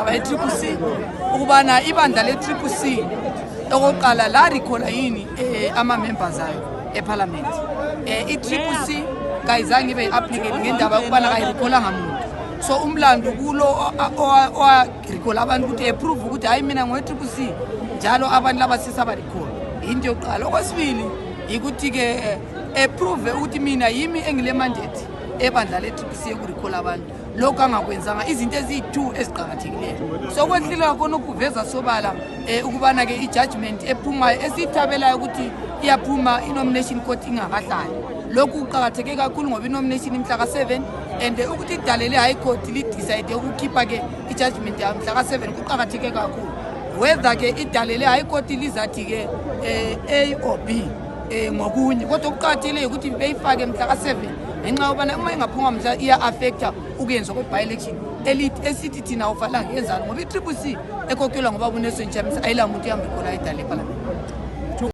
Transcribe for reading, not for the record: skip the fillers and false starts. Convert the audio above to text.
indaba ye-Triple C ukubana ibandla le-Triple C okokuqala la recall yini ama-members ayo eParliament. I-Triple C kayizange ibe yi-applicant ngendaba yokubana kayirecallanga muntu. So umlando kulo owa-recall abantu ukuthi approve ukuthi hayi mina ngowe-Triple C njalo abantu laba sisaba-recall. Into yokuqala. Okwesibili ukuthi-ke approve ukuthi mina yimi engile mandate ebandla le-Triple C yokurecall abantu. Lokho angakwenzanga izinto eziyi-2 eziqhakathekileyo. So kwehlile khona ukuveza sobala ukubana ke i-judgment ephumayo esithabelayo ukuthi iyaphuma i-nomination court ingakahlali. Lokhu kuqhakatheke kakhulu ngoba i-nomination imhla ka-7 and ukuthi idalele high court li-decide ukukhipha ke i-judgment yamhla ka-7 kuqhakatheke kakhulu. Whether ke idalele high court lizathi ke A or B ngokunye kodwa kuqhakathekile ukuthi beyifake mhla ka-7 ngenxa yobana uma ingaphuma mhla iya-affecta ukuyenzwa kwe-by-election esithi thina awufalanga yenzalo ngoba i-Triple C ekhokelwa ngoba uNelson Chamisa ayila muntu yambi khona edala eParliament.